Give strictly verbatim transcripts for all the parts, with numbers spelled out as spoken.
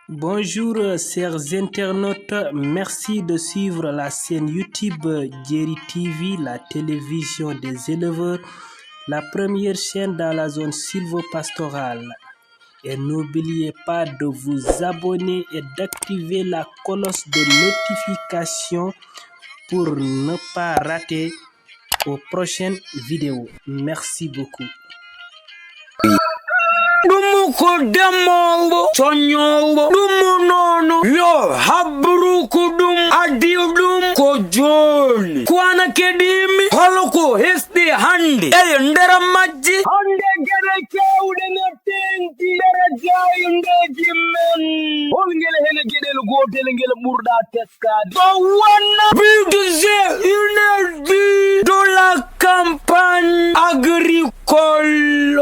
Bonjour, euh, chers internautes. Merci de suivre la chaîne YouTube, euh, Jerry T V, la télévision des éleveurs, la première chaîne dans la zone sylvo-pastorale. Et n'oubliez pas de vous abonner et d'activer la cloche de notification pour ne pas rater aux prochaines vidéos. Merci beaucoup. Ɗum ko demoowo, coñoowo, ɗum noon yo habru ko ɗum addi ɗum ko jooni. Ko ana keɗiimi, holo ko hesɗi hannde e nder majji? Hannde geɗe keewɗe no teeŋti nder jaayndeeji men. Hol ngel hene geɗel gootel ngel ɓurɗa teskaade? Ko wonna budget inédit de la campagne agricole.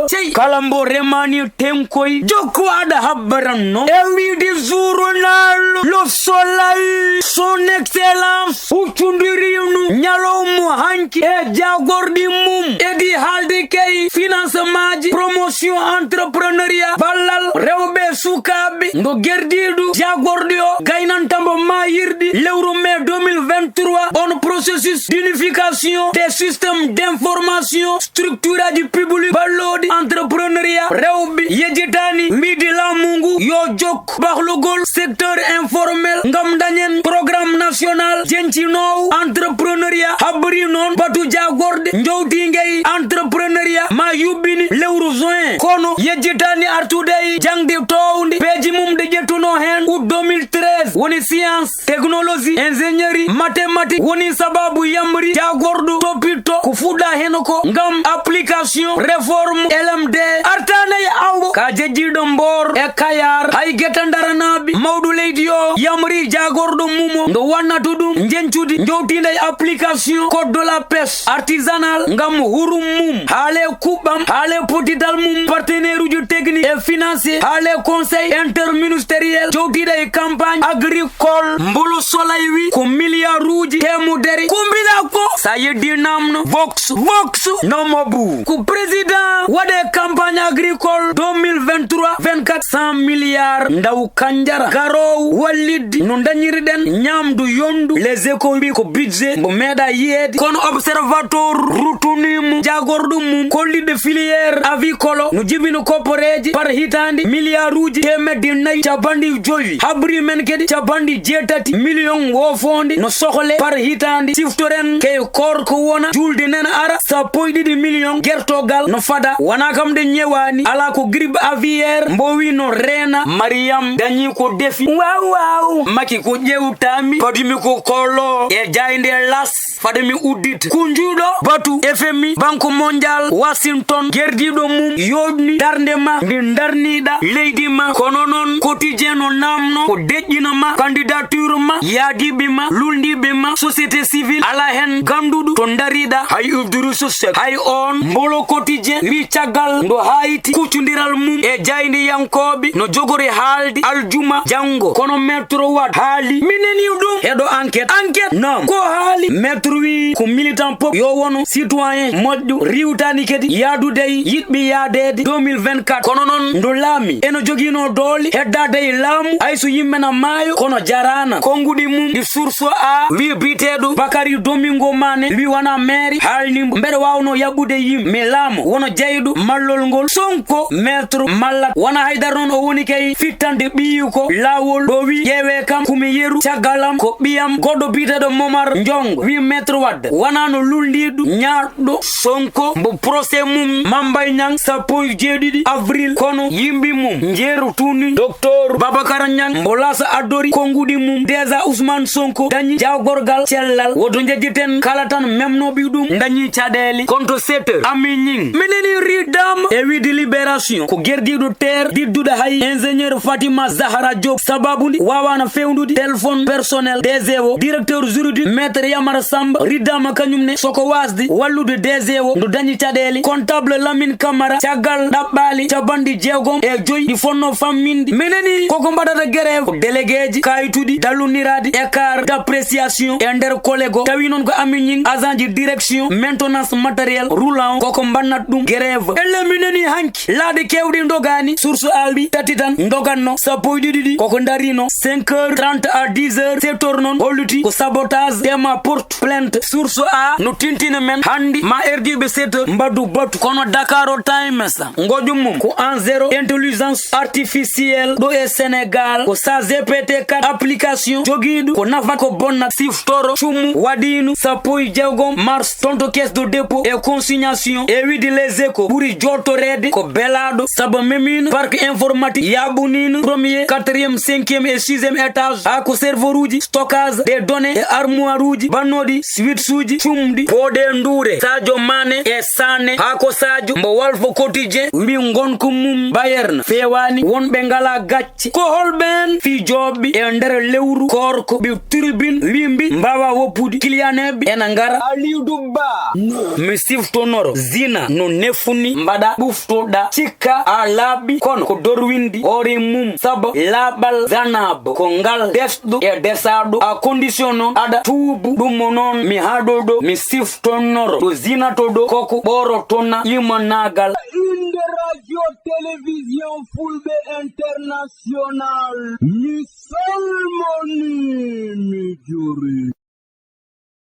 Sey kala mbo remani tenkoy, jokku aɗa habbaran no. E wiide journal Le Soleil, son excellence huccundirinu ñalawma hanki e jaagorɗi mum. Edi haalde kay financement ji, promotion entrepreneuriat, ballal rewɓe sukaaɓe. Ngo gerdiiɗo jaagorɗi o gaynanta mbo maayirɗi lewru mai deux mille vingt-trois, on processus d'unification des systèmes d'information, structure aji public ballooɗi entrepreneuriat rewɓe yejjitaani. Wiide laamu ngu yo jokk ɓahlugol secteur informel ngam dañen programme national jeñcinoowo entrepreneuriat. Habri noon batu jaagorɗe njowtiingay entrepreneuriat ma yuɓɓini lewru juin. Kono yejjitaani artude e jaŋde toowde peeji mum ɗe ƴettunoo heen août deux mille treize, woni science, technologie, ingénierie, mathématique, woni sababu yamri jaagorɗo toppitto ko fuɗɗa heen ko ngam application réforme L M D. Artaanay awo ka jejjiiɗo Mboor e Kayaar, hay geta ndaranaaɓe mawɗo leydi o yamri jaagorɗo mum o nde wannata ɗum njeñcude njowtiinday application code de la pêche artisanale ngam hurum mum, haale kuɓɓam, haale pottital mum, partenaire uji technique et financier, haale conseil interministériel jowtiiɗo e campagne agricole. Mbolo Soleil wi ko milliard uji temedere kumbila ko sa yeddi namno Vox Vox no mabu ko président waɗe campagne agricole deux mille vingt-trois vingt-quatre, cent milliards ndaw kanjara garoowo wallidde no dañiriɗen ñaamdu yondu. Les Échos wi ko budget mbo meeɗa yiyeede, kono Observateur ruttuni mo jaagorɗo mum kolliɗo filière avicole no jibina kopporeeje par hitaande milliard uji teemedde nayi capanɗe jowi. Habri men kadi capanɗe jeetati million woofoonde no sohle par hitaande. Siftoren kay koor ko wona julde nen ara sappo e ɗiɗi million gertogal no fada. Wona kam nde ñewaani, ala ko grippe aviaire mbowi no reena. Mariyam dañi ko defi. Waaw, waaw. Maki ko ƴewtami, padumi ko kolo e jaaynde las. Fade mi uddit kunjuɗo batu F M I, Banque Mondiale, Washington, gerdiiɗo mum yoɗni darnde ma nde darniɗa leydi ma. Kono noon Quotidien no namno ko deƴƴina ma, candidature ma, yaadiiɓe ma, lulndiiɓe ma, société civile, ala hen ganduɗo to dariɗa, hay Idrissa Seck, hay on. Mbolo Quotidien wi caggal ndo hayti kuccondiral mum e jaayndiyankooɓe no jogori haalde aljuma janngo, kono Maître Wade haali minani ɗum heɗo enquête. Enquête noon ko haali? Maître wi ko militant pop yo wonu citoyen moƴƴo, riwtani kadi yaadude e yiɗɓe yaadeede deux mille vingt-quatre. Kono noon ndo laami eno jogiino doole heddaade e laamu, hay so yimɓe na maayo kono jaraana. Konnguɗi mum ɗi Source A wi biyeteeɗo Bakary Domingo Mané wi wona maire haalni mbo mbeɗa waawno yaɓɓude yimɓe mi laamu wono jeyɗo mallol ngol Sonko. Maître Mallat wona haydara noon o woni kay fittande ɓiyi ko laawol ɗo wi ƴeewe kam ko mi yeru caggal am ko ɓiyam goɗɗo biyeteeɗo Momar Ndiongo wi Maître Wade wona no lulndiiɗo ñaaɗɗo Sonko mbo procès mum Mambay Niang sappo e jeeɗiɗi avril kono yimɓe mum njeeru tuni docteur Babacar Niang mbo lasa addori konnguɗi mum déjà Ousmane Sonko dañi jawgorgal cellal woto jejjiten kala tan memnoɓe ɗum dañi caɗeele konto sept heures ami ñing mineni riddama e wiide Libération ko gerdiiɗo terre didduɗo hay ingénieur Fatima Zahra Diop sababu ndi wawana fewdude téléphone personnel D G o directeur juridique maître Yamara Samba riddama kañum ne soko wasde wallude D G o ndo dañi caɗeele comptable Lamine Camara caggal ɗaɓɓaali capanɗe jeegom e joyi ɗi fonno famminde mineni koko mbaɗata grève ko délégué Kayituɗi dalluniraaɗi écart d'appréciation e nder kole go. Tawi noon ko Amin Ñing, agent de direction maintenance matériel roulant, koko mbannat ɗum grève. Ellen, mi nani hanki laaɗe keewɗe ndogaani. Source A wi tati tan ndogatno, sappo e ɗiɗi ɗi koko darino cinq heures trente à dix heures, sept heures noon holluti ko sabotage, tema porte plainte. Source A no tintina men hannde ma R D B sept heures mbaɗdu battu. Kono Dakar o Times, ngoƴu mum ko en zéro intelligence artificielle ɗo e Sénégal, ko ChatGPT quatre application jogiiɗo ko nafat ko bonnat. Siftoro cummu waɗiino sappo e jeegom mars toon to caisse de dépôt et consignation. E wiide Les Échos, ɓuri jooɗtoreede ko belaaɗo sabu memiino parc informatique, yaaɓuniino premier, quatrième, cinquième et sixième étage, haa ko serveur uji stockage des données e armoire uji bannooɗi switch uji cumɗi. Pooɗe nduure Sadio Mané e Sané, haa ko Sadio mbo Walf Quotidien wi ngonka mum Bayern feewaani, wonɓe ngalaa gacce. Ko holɓeen fijooɓe e nder lewru koorko ɓe tribune wi mbi mbaawa woppude? Kiliyaneeɓe ena ngara. Aliou Dubba. Mi siftonoro zina no nefuni mbaɗa ɓuftoɗa cikka a laaɓi, kono ko dorwindi hoore mum sabu laaɓal zanab ko ngal desɗo e desaaɗo, a condition noon aɗa tuubu. Ɗum mo noon mi haɗo ɗo mi siftonnoro to zina to ɗo koko ɓorotona imanaagal. Une radio télévision Fulbe International, mi salmoni mi juri.